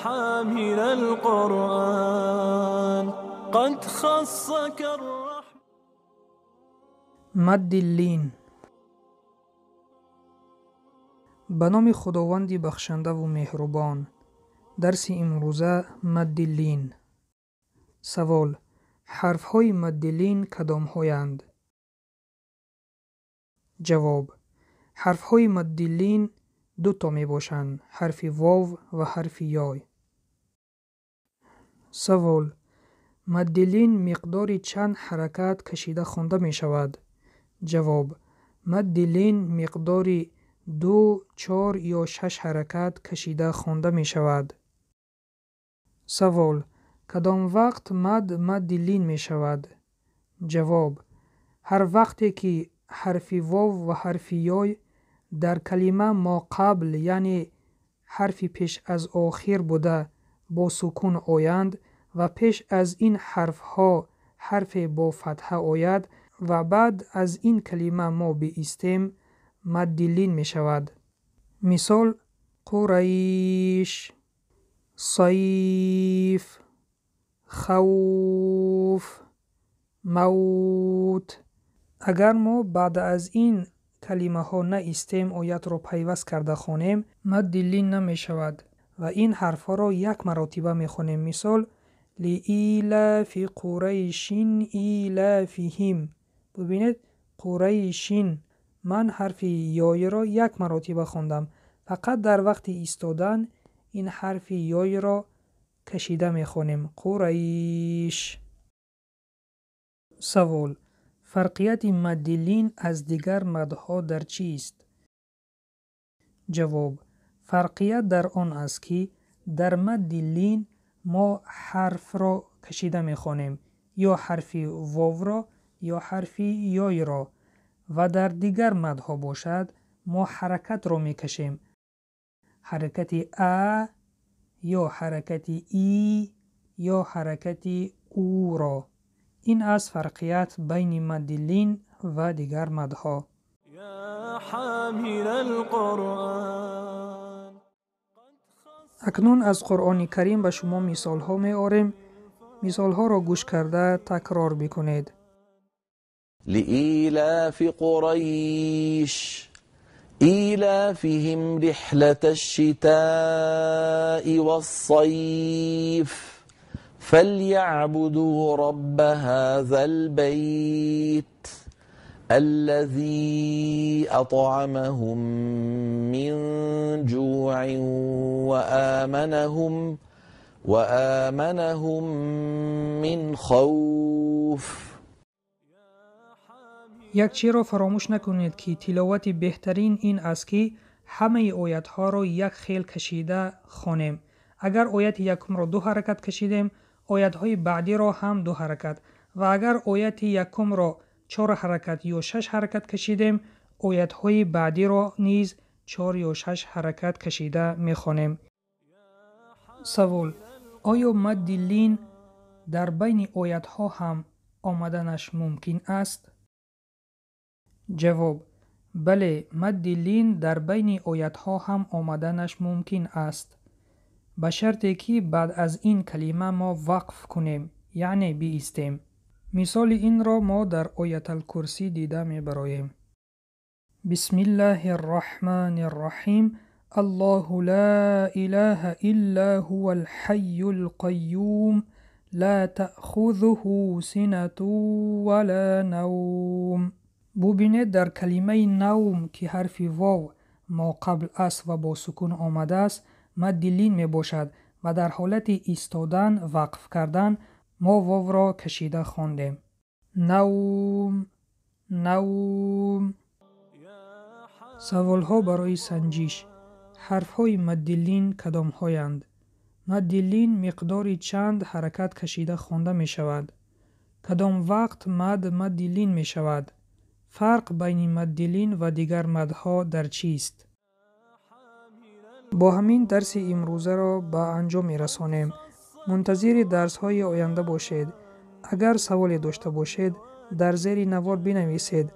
حامل القرآن قد خصك الرحمن. Мадди лин. Ба номи Худованди бахшандаву меҳрубон. Дарси имрӯза мадди лин. Савол: ҳарфҳои мадди лин кадомҳоянд? Ҷавоб: ҳарфҳои мадди лин дуто мебошанд, ҳарфи вов ва ҳарфи ёй. Савол: мадди лин миқдори чанд ҳаракат кашида хонда мешавад? Ҷавоб: мадди лин миқдори 2, 4 ё 6 ҳаракат кашида хонда мешавад. Савол: кадом вақт мад мадди лин мешавад? Ҷавоб: ҳар вақте ки ҳарфи вов ва ҳарфи ёй дар калима мо қабл, яъне ҳарфи пеш аз охир буда, бо сукун оянд ва пеш аз ин ҳарфҳо ҳарфе бо фатҳа ояд ва баъд аз ин калима мо биистем, мадди лин мешавад. Мисол: Қурайш, сайф, хавф, мавт. Агар мо баъд аз ин калимаҳо наистем, оятро пайваст карда хонем, мадди лин намешавад ва ин ҳарфҳоро як маротиба мехонем. Мисол: лиилафи қурайшин илафиҳим. Бубинед, қурайшин, ман ҳарфи ёйро як маротиба хондам. Фақат дар вақти истодан ин ҳарфи ёйро кашида мехонем. Қурайш. Савол: фарқияти мадди лин аз дигар мадҳо дар чист? Ҷавоб: фарқият дар он аст, ки дар мадди лин мо ҳарфро кашида мехонем, ё ҳарфи вовро, ё ҳарфи ёйро, ва дар дигар мадҳо бошад, мо ҳаракатро мекашем. Ҳаракати а ё ҳаракати и ё ҳаракати уро. Ин аст фарқият байни мадди лин ва дигар мадҳо. يا حامل القرآن. Акнун аз Қуръони Карим ба шумо мисолҳо меорем. Мисолҳоро гӯш карда такрор бикунед. لإيلاف قريش إيلافهم رحلة الشتاء والصيف فليعبدوا رب هذا البيت الذي أطعمهم من جوع وآمنهم من خوف. Як чизро фаромӯш накунед, ки тиловати беҳтарин ин аст, ки ҳамаи оятҳоро як хел кашида хонем. Агар ояти якумро ду ҳаракат кашидем, оятҳои баъдиро ҳам ду ҳаракат, ва агар ояти якумро 4 ҳаракат ё 6 ҳаракат кашидем, оятҳои баъдиро низ 4 ё 6 ҳаракат кашида мехонем. Савол: оё мадди лин дар байни оятҳо ҳам омаданаш мумкин аст? Ҷавоб: бале, мадди лин дар байни оятҳо ҳам омаданаш мумкин аст, ба шарте ки баъд аз ин калима мо вақф кунем, яъне биистем. Мисоли инро мо дар Ояталкурсӣ дида мебароем. Бисмиллаҳи рраҳмани рраҳим. Аллоҳу ла илаҳа илла ҳувал ҳайюл қайюм. Ла таъхузуҳу синату ва ла навм. Бубинед, дар калимаи навм, ки ҳарфи вов мо қабл аст ва бо сукун омадааст, мадди лин мебошад ва дар ҳолати истодан, вақф кардан мо вовро кашида хондем. Навм, навм. Саволҳо барои санҷиш. Ҳарфҳои мадди лин кадомҳоянд? Мадди лин миқдори чанд ҳаракат кашида хонда мешавад? Кадом вақт мад мадди лин мешавад? Фарқ байни мадди лин ва дигар мадҳо дар чист? Бо ҳамин дарси имрӯзаро ба анҷом мерасонем. Мунтазири дарсҳои оянда бошед. Агар саволе дошта бошед, дар зери навор бинависед.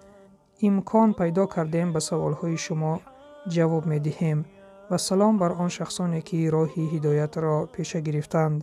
Имкон пайдо кардем, ба саволҳои шумо ҷавоб медиҳем. Ва салом бар он шахсоне, ки роҳи ҳидоятро пеша гирифтанд.